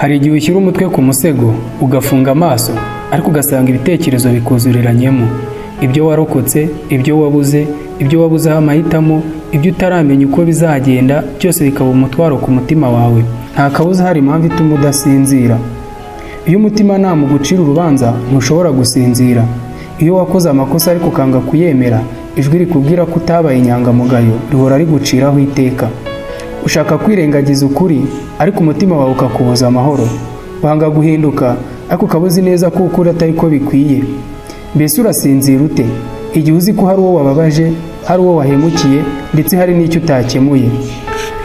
Hari igihe ushyira umutwe ku musego ugafunga amaso, ariko ugasanga ibitekerezo bikuzuriranyemo: ibyo warokotse, ibyo wabuze, ibyo wabuzeho amahitamo, ibyo utaramenya uko bizagenda, byose bikaba umutwaro ku mutima wawe. Nta kabuza hari impamvu ituma udasinzira. Iyo umutimanama ugucira urubanza, ntushobora gusinzira. Iyo wakoze amakosa ariko ukanga kuyemera, ijwi rikubwira ko utabaye inyangamugayo rihora riguciraho iteka. Ushaka kwirengagiza ukuri, ariko umutima wawe ukakubuza amahoro. Wanga guhinduka, ariko ukaba uzi neza ko ukuri atari ko bikwiye. Mbese urasinzira ute igihe uzi ko hari uwo wababaje, hari uwo wahemukiye, ndetse hari n'icyo utakemuye?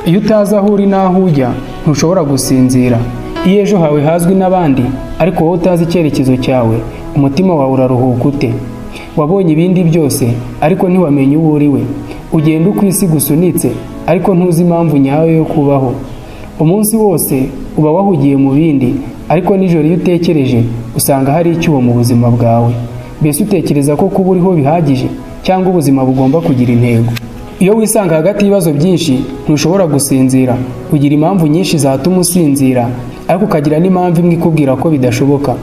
Iyo utazi aho uri n'aho ujya, ntushobora gusinzira. Iyo ejo hawe hazwi n'abandi, ariko wowe utazi icyerekezo cyawe, umutima wawe uraruhuka ute? Wabonye ibindi byose, ariko ntiwamenye uwo uri we. Ugenda uko isi gusunitse, ariko ntuzi impamvu nyayo yo kubaho. Umunsi wose uba wahugiye mu bindi, ariko nijoro iyo utekereje usanga hari icyuho mu buzima bwawe. Mbese utekereza ko kuba uriho bihagije, cyangwa ubuzima bugomba kugira intego? Iyo wisanga hagati y'ibibazo byinshi, ntushobora gusinzira. Ugira impamvu nyinshi zatuma usinzira, ariko ukagira n'impamvu imwe ikubwira ko bidashoboka.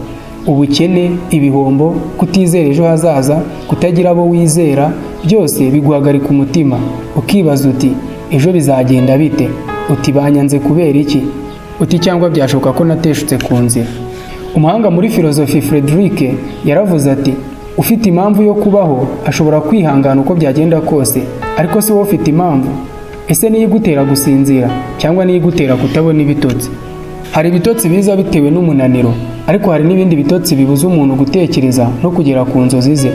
Ubukene, ibihombo, kutizera ejo hazaza, kutagira abo wizera, byose biguhagarika umutima. Ukibaza uti: "Ejo bizagenda bite?" Uti: "Banyanze kubera iki?" Uti: "Cyangwa byashoboka ko nateshutse ku nzira?" Umuhanga muri filozofi Frederick yaravuze ati: "Ufite impamvu yo kubaho ashobora kwihangana uko byagenda kose." Ariko si wowe ufite impamvu? Ese niyo igutera gusinzira, cyangwa niyo igutera kutabona ibitotsi? Hari ibitotsi biza bitewe n'umunaniro, ariko hari n'ibindi bitotsi bibuza umuntu gutekereza no kugera ku nzozi ze.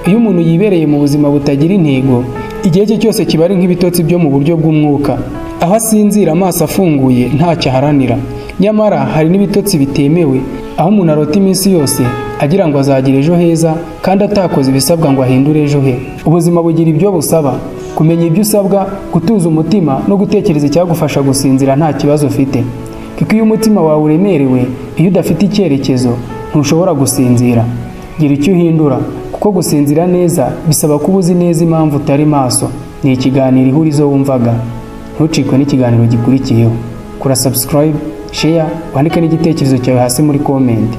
Iyo umuntu yibereye mu buzima butagira intego, igihe cye cyose kiba ari nk'ibitotsi byo mu buryo bw'umwuka, aho asinzira amaso afunguye, ntacyo aharanira. Nyamara hari n'ibitotsi bitemewe, aho umuntu arota iminsi yose agira ngo azagira ejo heza, kandi atakoze ibisabwa ngo ahindure ejo he. Ubuzima bugira ibyo busaba: kumenya ibyo usabwa, gutuza umutima no gutekereza icyagufasha gusinzira nta kibazo ufite. Kuko iyo umutima wawe uremerewe, iyo udafite icyerekezo, ntushobora gusinzira. Gira icyo uhindura, kuko gusinzira neza bisaba kuba uzi neza impamvu utari maso. Ni ikiganiro Ihurizo wumvaga. Ntucikwe n'ikiganiro gikurikiyeho. Kora subscribe, share, wandike n'igitekerezo cyawe hasi muri comment.